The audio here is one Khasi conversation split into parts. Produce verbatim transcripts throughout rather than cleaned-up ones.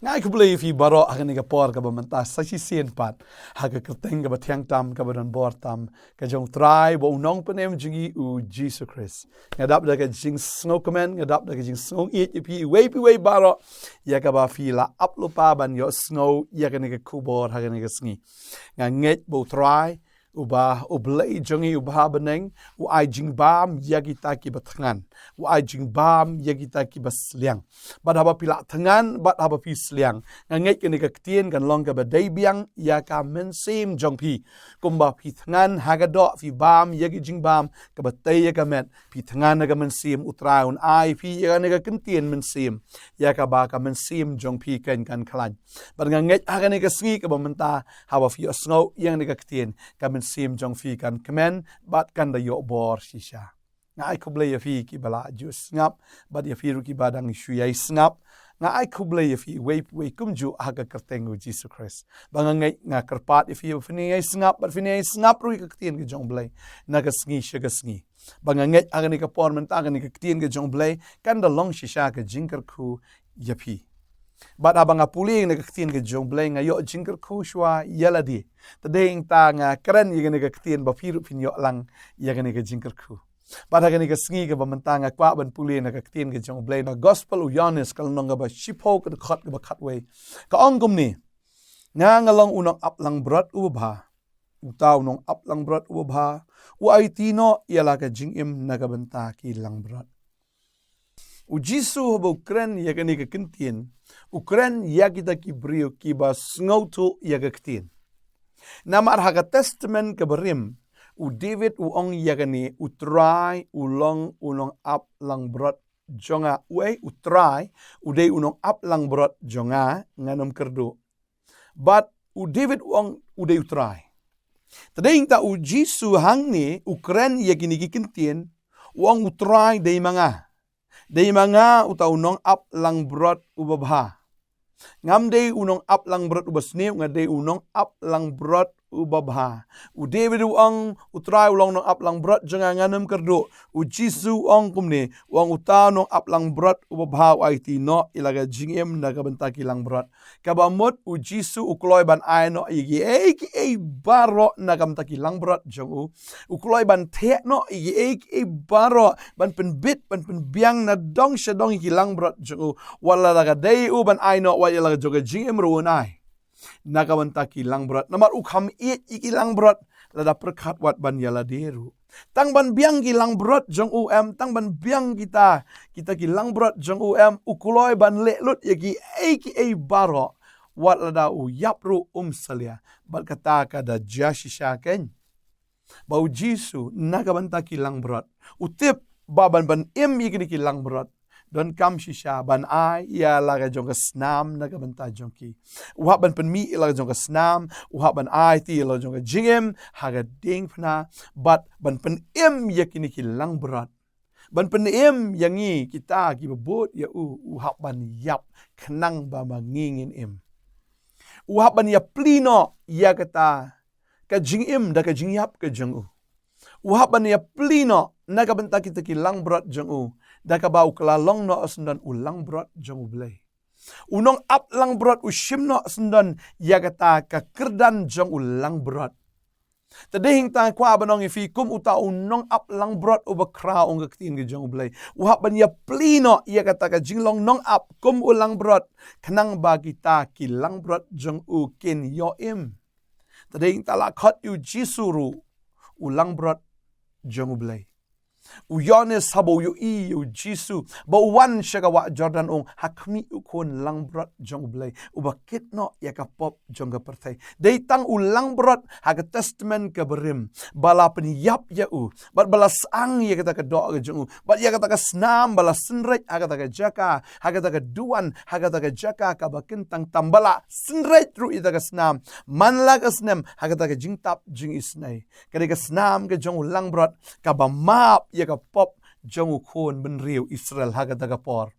Nga ai khublei ïa phi baroh ha kane ka por kaba mynta sa shisien pat ha ka kyrteng kaba thiang tam kaba don bor tam ka jong u Trai bad u Nongpynim jong ngi u Jisu Khrist. Nga dap da ka jingsngewkmen, nga dap da ka jingsngewïeit ïa phi iwei pa iwei baroh ïa kaba phi la ap lypa ban ïohsngew ïa kane ka khubor ha kane ka sngi. Nga ngeit ba u Trai uba, U Blei jong ngi uba ha bneng, u ai jingbam ïa kita kiba thngan, u ai jingbam ïa kita kiba sliang. Bad haba phi la thngan bad haba phi sliang, nga ngeit kane ka ktien kan long kaba dei biang ïa ka mynsiem jong phi. Kumba phi thngan ha ka doh, phi bam ïa ki jingbam kaba tei ïa ka met, phi thngan ha ka mynsiem, u Trai un ai phi ïa kane ka ktien mynsiem ïa kaba ka mynsiem jong phi kan, kan khlaiñ. Bad nga ngeit ha kane ka sngi kaba mynta haba phi ïohsngew ïa kane ka ktien, ka mynsiem jong phi kan kmen bad kan da ïoh bor shisha. Nga ai khublei ïa phi kiba la ju sngap bad ïa phi ruh kiba dang shu ïai sngap. Nga ai khublei ïa phi iwei pa iwei kumjuh ha ka kyrteng u Jisu Khrist. Ba nga ngeit, nga kyrpad ïa phi ba phin ïai sngap bad phin ïai sngap ruh ïa ka ktien ka jong u Blei na ka sngi sha ka sngi. Ba nga ngeit ha kane ka por mynta kane ka ktien ka jong u Blei kan da long shisha ka jingkyrkhu ïa phi. Bad haba nga pule na ka ktien ka jong u Blei nga ïoh jingkyrkhu shuwa ïa lade. Te dei hangta nga kren ïa kane ka ktien ba phi ruh phin ïoh lang ïa kane ka jingkyrkhu. Bad ha kane ka sngi kaba mynta nga kwah ban pule na ka ktien ka jong u Blei na gospel u Ïoannis ka lynnong kaba shiphew ka dkhot kaba khatwei. Ka ong kumne, nga nga long u nongap langbrot uba bha. Uta u nongap langbrot uba bha u aiti noh ïa la ka jingim na ka bynta ki langbrot. U Jisu haba u kren ïa kane ka ktien, u kren ïa kita ki briew kiba sngewthuh ïa ka ktien. Namar ha ka Testament kaba rim, u David u ong ïa kane, u Trai u long u nongap langbrot jong nga, uei, u Trai u dei u nongap langbrot jong nga, ngan ym kyrduh. Bad u David u ong u dei u Trai. Te dei hangta u Jisu hangne u kren ïa kine ki ktien, u ong u Trai dei ma nga. Dei ma nga uta u nongap langbrot uba bha. Ngam dei u nongap langbrot uba sniew, nga dei u nongap langbrot uba bha. U David u ong u Trai u long nongap langbrot jong nga, ngan ym kyrduh. U Jisu u ong kumne, u ong uta u nongap langbrot uba bha u aiti noh ïa la ka jingim na ka bynta ki langbrot. Kaba mut u Jisu u kloi ban ai noh ïa kiei kiei baroh na ka bynta ki langbrot jong u. U kloi ban theh noh ïa kiei kiei baroh, ban pynbit, ban pynbiang na dong sha dong ïa ki langbrot jong u. Wat lada ka dei u ban ai noh, wat ïa la ka jong ka jingim ruh un ai na ka bynta ki langbrot. Namar u kham ïeit ïa ki langbrot lada pyrkhat wat ban ïa lade ruh. Tang ban biang ki langbrot jong u em, tang ban biang kita, kita ki langbrot jong u em, u kloi ban leh lut ïa kiei kiei baroh. Wat lada u ïap ruh um salia. Bad kata ka da jia shisha kein. Ba u Jisu na ka bynta ki langbrot u tip ba ban, ban im ïa kine ki langbrot donkam shisha ban ai ïa la ka jong ka snam na ka bynta jong ki. U hap ban pynmih ïa la ka jong ka snam, u hap ban aiti ïa la ka jong ka jingim ha ka diengphna, bad ban pynim ïa kine ki langbrot. Ban pynim ïa ngi kita kiba bud ïa u, u hap ban ïap khnang ba ma ngi ngin im. U hap ban ïapli noh ïa kata ka jingim da ka jingïap ka jong u. U hap ban ïapli noh na ka bynta kita ki langbrot jong u, da kaba u kylla long noh syndon u langbrot jong u Blei. U nongap langbrot u shim noh syndon ïa kata ka kyrdan jong u langbrot. Te dei hangta nga kwah ban ong ïa phi kum uta u nongap langbrot uba khraw, ong ka ktien ka jong u Blei, u hap ban ïapli noh ïa kata ka jinglong nongap kum u langbrot, khnang ba kita ki langbrot jong u kin ïoh im. Te dei hangta la khot ïa u Jisu ruh u langbrot jong u Blei. U Ïoannis haba u ïohi ïa u Jisu ba u wan sha ka wah Jordan, u ong, ha khmih, u Khun langbrot jong u Blei, uba kit noh ïa ka pop jong ka pyrthei. Dei tang u langbrot ha ka Testament kaba rim ba la pynïap ïa u, bad ba la sah ïa kata ka doh ka jong u, bad ïa kata ka snam ba la synreit ha kata ka jaka, ha kata ka duwan, ha kata ka jaka kaba kyntang tam, ba la synreit ruh ïa kata ka snam man la ka snem ha kata ka jingtap jingisynei. Ka dei ka snam ka jong u langbrot kaba map ïa ka pop jong u khun bynriew Israel ha kata ka por.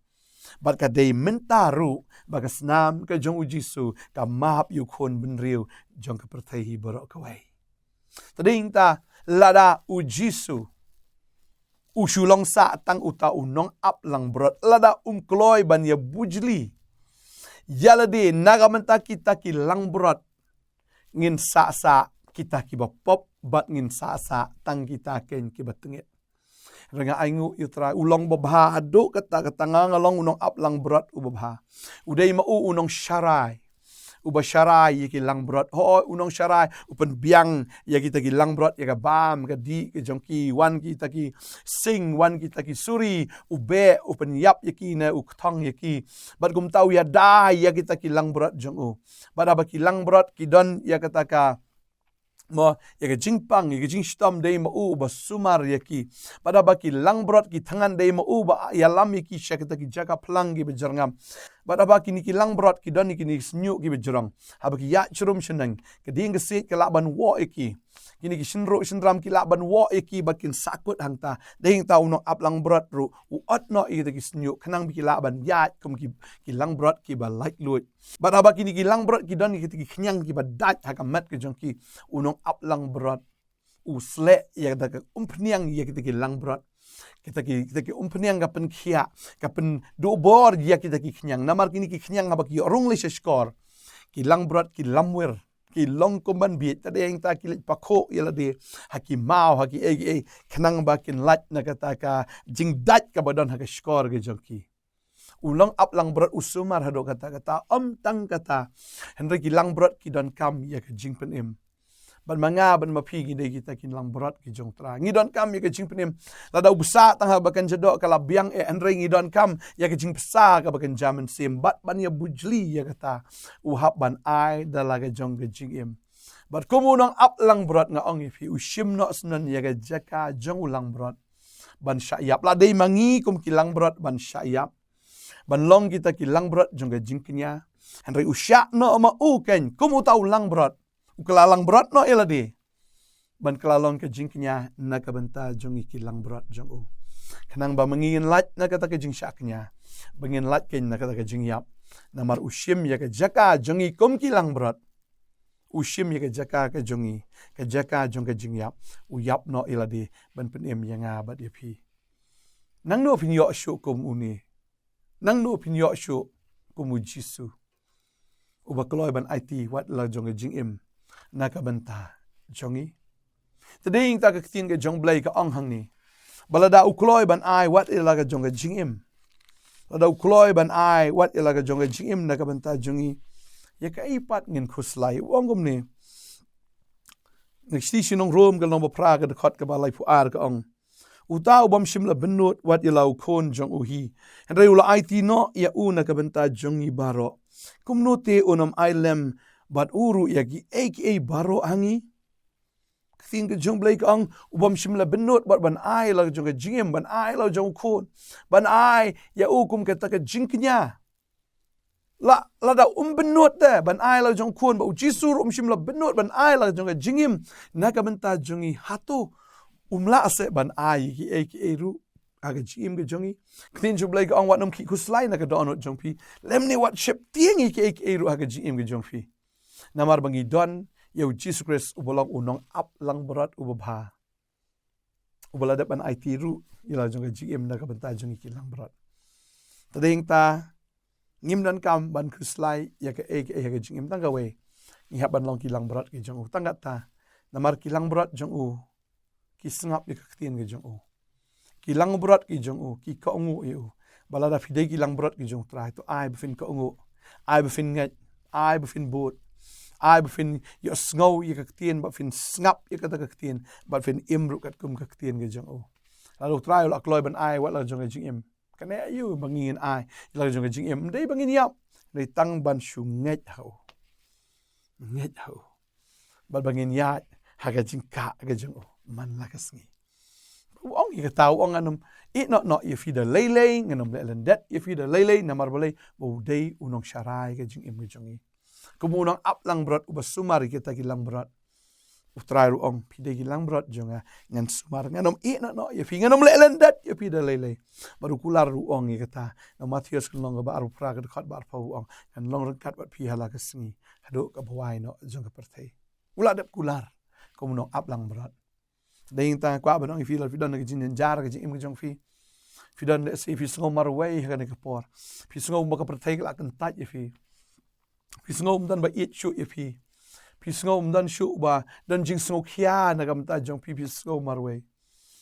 Bad ka dei mynta ruh ba ka snam ka jong u Jisu ka map ïa u khun bynriew jong ka pyrthei hi baroh kawei. Te dei hangta lada u Jisu u shu long sah tang uta u nongap langbrot, lada um kloi ban ïabujli ïa lade na ka bynta kita ki langbrot. Ngin sah sah kita kiba pop bad ngin sah sah tang kita kein kiba tyngeh. Hynrei nga ainguh ïa u Trai, u long babha haduh katta katta. Nga, nga long u nongap langbrot uba bha. U dei ma u u nongsharai, uba sharai ïa ki langbrot. Hooid, u nongsharai u pynbiang ïa kita ki langbrot, ïa ka bam ka dih ka jong ki, wan kita ki sing, wan kita ki suri, u beh, u pynïap ïa ki ne u kthong ïa ki. Bad kumta u ïada ïa kita ki langbrot jong u. Bad haba ki langbrot ki don ïa kata ka, mo, ïa ka jingpang, ïa ka jingshitom, dei ma u uba sumar ïa ki. Bad haba ki langbrot ki thngan, dei ma u uba ïalam ïa ki sha kita ki jaka phlang kiba jyrngam. Bad haba kine ki langbrot ki don ïa kine ki shñiuh kiba jrong, haba ki ïaid shrum shaneng, ka dieng ka siej ka lah ban woh ïa ki. Kine ki shynrut shynram ki lah ban woh ïa ki bad kin sahkut hangta. Dei hangta u nongap langbrot ruh u ot noh ïa kita ki shñiuh khnang ba ki lah ban ïaid kum ki, ki langbrot kiba laitluid. Bad haba kine ki langbrot ki don ïa kita ki khñiang kiba dait ha ka met ka jong ki, u nongap langbrot u sleh ïa kata ka umphniang ïa kita ki langbrot. Kita ki, kita ki umphniang ka pynkhiah, ka pynduh bor ïa kita ki khñiang. Namar kine ki khñiang haba ki ïoh rung lei sha shkor, ki langbrot ki lamwir, ki long kum ban bieit. Te dei hangta ki leit pakhuh ïa lade ha ki maw, ha ki ei ki ei, khnang ba kin lait na kata ka jingdait kaba don ha ka shkor ka jong ki. U nongap langbrot u sumar haduh katta katta, ym tang kata, hynrei ki langbrot ki donkam ïa ka jingpynim. Bad ma nga bad ma phi ngi dei kita ki langbrot ki jong u Trai, ngi donkam ïa ka jingpynim. Lada u bsa tang haba kynja doh ka la biang eh, hynrei ngi donkam ïa ka jingbsa kaba kynja mynsiem bad ban ïa bujli ïa kata, u hap ban ai da la ka jong ka jingim. Bad kum u nongap langbrot nga ong ïa phi, u shim noh shen ïa ka jaka jong u langbrot ban shah ïap. La dei ma ngi kum ki langbrot ban shah ïap, ban long kita ki langbrot jong ka jingkñia, hynrei u shah noh ma u kein kum uta u langbrot, u kylla langbrot noh ïa lade ban kylla long ka jingkñia na ka bynta jong ngi ki langbrot jong u. Khnang ba ma ngi ngin lait na kata ka jingshah kñia, ba ngin lait kein na kata ka jingïap. Namar u shim ïa ka jaka jong ngi kum ki langbrot. U shim ïa ka jaka ka jong ngi, ka jaka jong ka jingïap. U ïap noh ïa lade ban pynim ïa nga bad ïa phi. Nangno phin ïoh shuh kum une? Nangno phin ïoh shuh kum u Jisu, uba kloi ban aiti wat la jong ka jingim na ka bynta jong ngi? Te dei hangta ka ktien ka jong u Blei ka ong hangne, ba lada u kloi ban ai wat ïa la ka jong ka jingim, lada u kloi ban ai wat ïa la ka jong ka jingim na ka bynta jong ngi, ïa kaei pat ngin khuslai? U ong kumne, na ka shithi sha ki nong Rom ka lynnong ba phra ka dkhot kaba laiphew ar ka ong, uta u bym shym la bynnud wat ïa la u Khun jong u hi, hynrei u la aiti noh ïa u na ka bynta jong ngi baroh, kumno te un ym ai lem bad u ruh ïa kiei kiei baroh ha ngi? Ka ktien ka jong u Blei ka ong, u bym shym la bynnud bad ban ai la jong ka jingim, ban ai la jong u Khun, ban ai ïa u kum kata ka jingkñia. La, lada um bynnud te ban ai la jong u Khun, ba u Jisu ruh um shym la bynnud ban ai la jong ka jingim na ka bynta jong ngi, hato um lah seh ban ai kiei kiei ruh ha ka jingim ka jong ngi? Ka ktien jong u Blei ka ong, wat nym khih khuslai na ka dohnud jong phi, lymne wat sheptieng ïa kiei kiei ruh ha ka jingim ka jong phi. Namar ba ngi don ïa u Jisu Khrist uba long u nongap langbrot uba bha, uba la dep ban aiti ruh ïa la jong ka jingim na ka bynta jong ngi ki langbrot. Te dei hangta, ngim donkam ban khuslai ïa kaei kaei ha ka jingim tang kawei, ngi hap ban long ki langbrot ki jong u tang katta. Namar ki langbrot jong u ki sngap ïa ka ktien ka jong u. Ki langbrot ki jong u ki kohnguh ïa u. Ba lada phi dei ki langbrot ki jong u Trai, to ai ba phin kohnguh, ai ba phin ngeit, ai ba phin bud, ai ba phin ïohsngew ïa ka ktien, ba phin sngap ïa kata ka ktien, ba phin im ruh katkum ka ktien ka jong u. Lada u Trai u la kloi ban ai wat la jong ka jingim, kane aïu ba ngin ai la jong ka jingim? Ym dei ba ngin ïap, dei tang ban shu ngeit ha u, ngeit ha u, bad ba ngin ïaid ha ka jingkah ka jong u man la ka sngi. U ong ïa kata, u ong, ngan ym ïehnoh noh ïa phi da lei lei, ngan ym leh lyndet ïa phi da lei lei. Namar balei? Ba u dei u nongsharai ka jingim ka jong ngi. Kum u nongap langbrot uba sumar ïa kita ki langbrot, u Trai ruh u ong, phi dei ki langbrot jong nga, ngan sumar, ngan ym ïehnoh noh ïa phi, ngan ym leh lyndet ïa phi da lei lei. Bad u kular ruh u ong ïa kata, na u Mathaios ka lynnong kaba arphew phra ka dkhot ba arphew u ong, ngan long ryngkat bad phi ha la ka sngi haduh kaba wai noh jong ka pyrthei. U la dep kular kum u nongap langbrot. Dei hangta nga kwah ban ong ïa phi, lada phi don ha ka jingjynjar ha ka jingim ka jong phi, phi don, lehse phi sngew marwei ha kane ka por, phi sngew ba ka pyrthei ka la kyntait ïa phi, Phi sngew ym don ba ïeit shuh ïa phi. Phi sngew ym don shuh ba don jingsngewkhia na ka bynta jong phi, phi sngew marwei.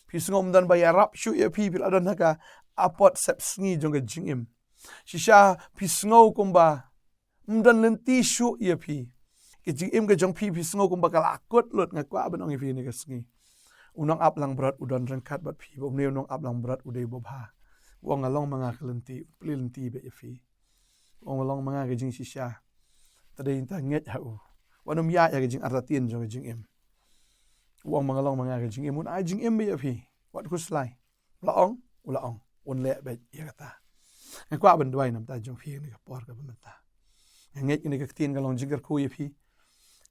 Phi sngew ym don ba ïarap shuh ïa phi, phi la don ha ka apot sepsngi jong ka jingim. Shisha phi sngew kumba ym don lynti shuh ïa phi. Ka jingim ka jong phi, phi sngew kumba ka la kut lut. Nga kwah ban ong ïa phi kane ka sngi, u nongap langbrot u don ryngkat bad phi. Ba une u nongap langbrot u dei uba bha. U ong, nga long ma nga ka lynti, u plie lynti beit ïa phi. U ong, nga long ma nga ka jingshisha. Te dei nangta ngeit ha u. Wat nym ïaid ha ka jingartatien jong ka jingim. U ong, ma nga long ma nga ka jingim, un ai jingim beit ïa phi. Wat khuslai. U la ong, u la ong, un leh beit ïa kata. Nga kwah ban duwai na ka bynta jong phi ha kane ka por kaba mynta. Nga ngeit kane ka ktien ka long jingkyrkhu ïa phi.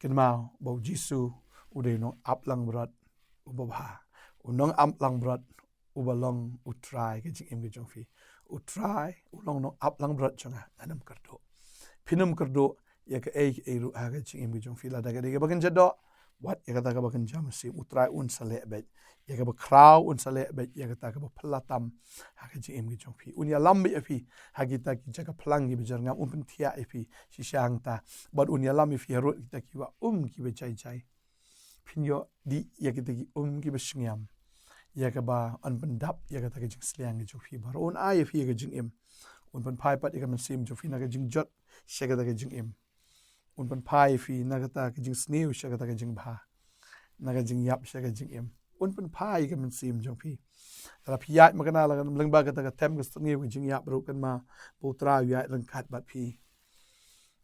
Kynmaw ba u Jisu u dei u nongap langbrot uba bha. U nongap langbrot uba long u Trai ka jingim ka jong phi. U Trai u long u nongap langbrot jong nga, ngan ym kyrduh. Phin ym kyrduh ïa kaei kaei ruh ha ka jingim ka jong phi, lada ka dei kaba kynja doh, wat ïa kata kaba kynja mynsiem, u Trai un sa leh beit. Ïa kaba khraw un sa leh beit, ïa kata kaba phylla tam ha ka jingim ka jong phi. Un ïalam beit ïa phi ha kita ki jaka phlang kiba jyrngam, un pynthiah ïa phi shisha hangta. Bad un ïalam ïa phi harud kita kiba um kiba jai jai. Phin ïoh dih ïa kita ki um kiba shngiam, ïa kaba yn pyndap ïa kata ka jingsliang ka jong phi baroh. Un ai ïa phi ïa ka jingim. Un pynphai pat ïa ka mynsiem jong phi na ka jingjot sha kata ka jingim. Un pynphai ïa phi na kata ka jingsniew sha kata ka jingbha, na ka jingïap sha ka jingim. Un pynphai ïa ka mynsiem jong phi. Lada phi ïaid makna la ka lyngba kata ka them ka sniew ka jingïap ruh, kynmaw ba u Trai u ïaid ryngkat bad phi.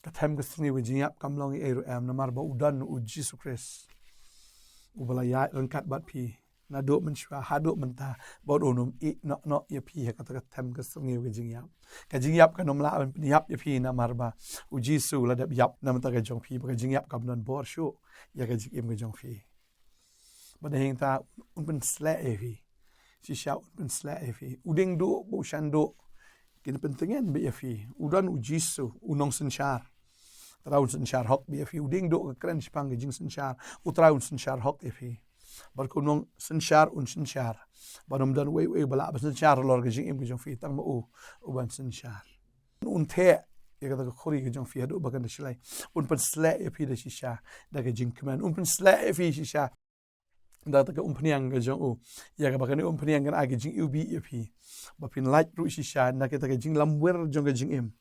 Ka them ka sniew ka jingïap kam long ei ei ruh em, namar ba u don u Jisu Khrist uba la ïaid ryngkat bad phi naduh mynshuwa haduh mynta, bad un ym ïehnoh noh ïa phi ha kata ka them ka sniew ka jingïap. Ka jingïap kan ym lah ban pynïap ïa phi, namar ba u Jisu u la dep ïap na ka bynta ka jong phi, ba ka jingïap kam don bor shuh ïa ka jingim ka jong phi. Bad hangta un pynsleh ïa phi. Shisha un pynsleh ïa phi. U dieng duh bad u shan duh kin pyntngen beit ïa phi. U don u Jisu, u nongsynshar. U Trai un synshar hok beit ïa phi. U dieng duh ka kren shaphang ka jingsynshar. U Trai un synshar hok ïa phi. Bad ko nongsynshar un synshar. Bad ym don uwei uwei ba lah ban synshar halor ka jingim ka jong phi, tang ma u uban synshar. Un theh ïa kata ka khuri ka jong phi haduh ba kan da shlei. Un pynsleh ïa phi da shisha, da ka jingkmen. Un pynsleh ïa phi shisha da kata ka umphniang ka jong u, ïa kaba kane umphniang kan ai ka jingiwbih ïa phi, ba phin lait ruh shisha na kata ka jinglamwir jong ka jingim.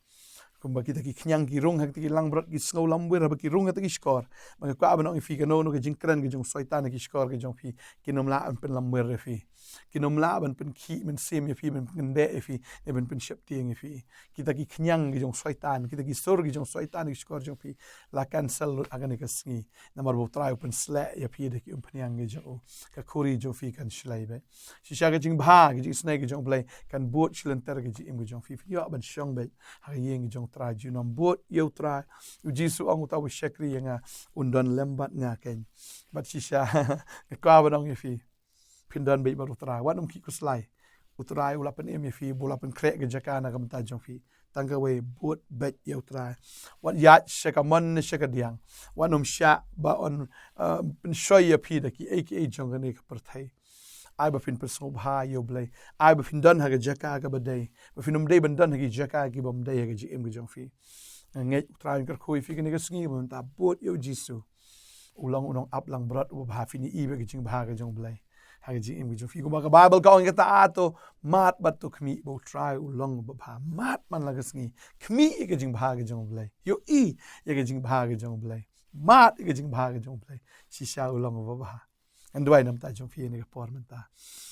Kumba kita ki khñiang ki rung ha kita ki langbrot, ki sngew lamwir haba ki rung ha kita ki shkor. Ba nga kwah ban ong ïa phi, kano kano ka jingkren ka jong u Soitan ha ki shkor ka jong phi, kin ym lah ban pynlamwir ïa phi. Kin ym lah ban pynkhih mynsiem ïa phi, ban pynkyndeh ïa phi, ne ban pynsheptieng ïa phi. Kita ki khñiang ki jong u Soitan, kita ki sur ki jong u Soitan ha ki shkor jong phi, la cancel lut ha kane ka sngi. Namar ba u Trai u pynsleh ïa phi da ki umphniang ki jong u. Ka khuri jong phi kan shlei beit. Shisha ka jingbha, ka jingisynei ka jong u Blei kan bud shilynter ka jingim ka jong phi. Phin ïoh ban shong beit ha ka ïing ka jong u Trai junom. Bud ïa u Trai. U Jisu u ong, uta uba shakri ïa nga un don lem bad nga keiñ. Bad shisha nga kwah ban ong ïa phi, phin don beit bad u Trai. Wat nym khih khuslai. U Trai u la pynim ïa phi, u la pynkhreh ka jaka na ka bynta jong phi. Tang kawei, bud beit ïa u Trai. Wat ïaid sha ka mon ne sha ka diang. Wat nym shah ba yn, uh, pynshoi ïa phi da kiei kiei jong kane ka pyrthei. Ai ba phin pynsngewbha ïa u Blei. Ai ba phin don ha ka jaka kaba dei. Ba phin ym dei ban don ha ki jaka ki bym dei ha ka jingim ka jong phi. Nga ngeit u Trai un kyrkhu ïa phi kane ka sngi, ba mynta bud ïa u Jisu. U long u nongap langbrot uba bha, phin ïohi beit ka jingbha ka jong u Blei ha ka jingim ka jong phi. Kumba ka Baibl ka ong, kata to mad bad to khmih ba u Trai u long uba bha. Mad man la ka sngi. Khmih ïa ka jingbha ka jong u Blei. Ïohi ïa ka jingbha ka jong u Blei. Mad ïa ka jingbha ka jong u Blei. Shisha u long uba bha. Ngan duwai na ka bynta jong phi ha kane ka por mynta.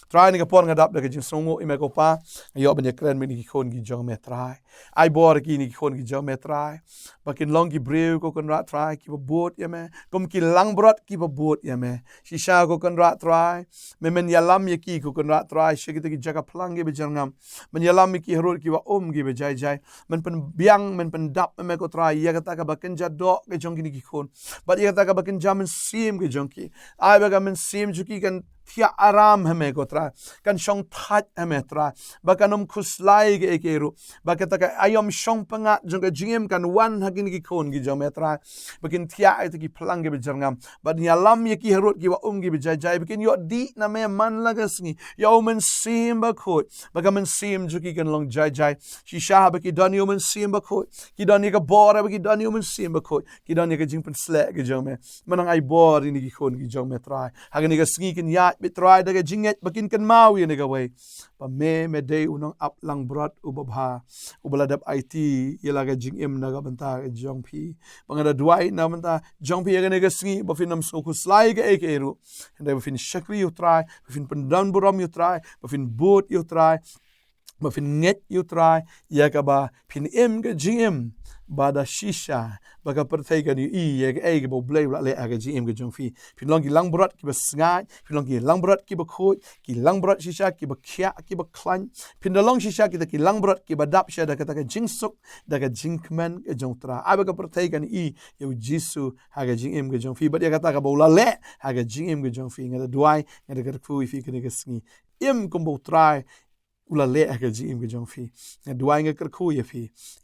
Trai, ha kane ka por nga dap da ka jingsngewnguh ïa me ko Pa. Nga ïoh ban ïakren bad kine ki khun ki jong me Trai. Ai bor ïa kine ki khun ki jong me Trai, ba kin long ki briew ko Kynrad Trai kiba bud ïa me, kum ki langbrot kiba bud ïa me. Shisha ko Kynrad Trai, men, men ïalam ïa ki ko Kynrad Trai sha kita ki jaka phlang kiba jyrngam. Men ïalam ïa ki harud kiba um kiba jai jai. Men pynbiang, men pyndap ïa me ko Trai ïa kata kaba kynja doh ka jong kine ki khun, bad ïa kata kaba kynja mynsiem ka jong ki. Ai ba ka mynsiem jong ki kan thiah aram ha me ko Trai. Kan shong thait ha me Trai. Ba kan ym khuslai kaei kaei ruh. Ba kata ka aïom shong pyngngad jong ka jingim kan wan ha kine ki khun ki jong me Trai. Ba kin thiah ïa kita ki phlang kiba jyrngam. Bad ïalam ïa ki harud kiba um kiba jai jai. Ba kin ïoh dih na me man la ka sngi. Ïa u Mynsiem Bakhuid. Ba ka mynsiem jong ki kan long jai jai. Shisha ba ki don ïa u Mynsiem Bakhuid. Ki don ïa ka bor ba ki don ïa u Mynsiem Bakhuid. Ki don ïa ka jingpynsleh ka jong me. Mynta ai bor ïa kine ki khun ki jong me Trai. Ha kane ka sngi kin ïaid beit Trai da ka jingngeit ba kin kynmaw ïa kane kawei. Ba me me dei u nongap langbrot uba bha. Uba la dep aiti ïa la ka jingim na ka bynta ka jong phi. Ba nga da duwai na ka bynta jong phi ha kane ka sngi ba phin ym sngewkhuslai kaei kaei ruh. Hynrei ba phin shakri ïa u Trai, ba phin pyndonburom ïa u Trai, ba phin bud ïa u Trai. Ba phin ngeit ïa u Trai, ïa kaba phin im ka jingim ba da shisha, ba ka pyrthei kan ïohi ïa kaei kaba U Blei u la leh ha ka jingim ka jong phi. Phin long ki langbrot kiba sngaid, phin long ki langbrot kiba khuid, ki langbrot shisha kiba khiah kiba khlaiñ. Phin da long shisha kita ki langbrot kiba dap sha da kata ka jingsuk, da ka jingkmen ka jong u Trai. Ai ba ka pyrthei kan ïohi ïa u Jisu ha ka jingim ka jong phi. Bad ïa kata kaba u la leh ha ka jingim ka jong phi. Nga da duwai, nga da kyrkhu ïa phi kane ka sngi. Im kumba u Trai u la leh ha ka jingim ka jong phi. Nga duwai nga kyrkhu ïa phi.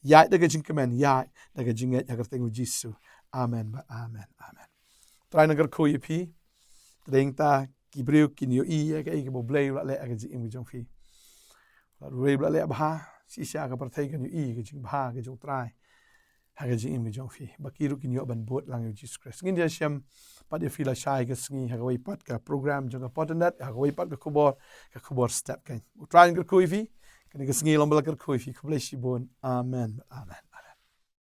Ïaid da ka jingkmen, ïaid da ka jingngeit ha ka kyrteng u Jisu. Amen bad amen. Amen. Trai nga kyrkhu ïa phi. Trai, ta ki briew kin ïohi ïa kaei kaba U Blei u la leh ha ka jingim ka jong phi. Ba U Blei u la leh bha, shisha ka pyrthei kan ïohi ka jingbha ka jong u Trai. Ha ka jingim ka jong phi. Ba ki ruh kin ïoh ban bud lang ïa u Jisu Khrist. Ngin ïa shem pat ïa phi lashai ka sngi ha kawei pat ka program jong ka Pop Net, ha kawei pat ka khubor, ka khubor step kan. U Trai un kyrkhu ïa phi, kane ka sngi long ba la kyrkhu ïa phi, khublei shibun. Amen. Amen.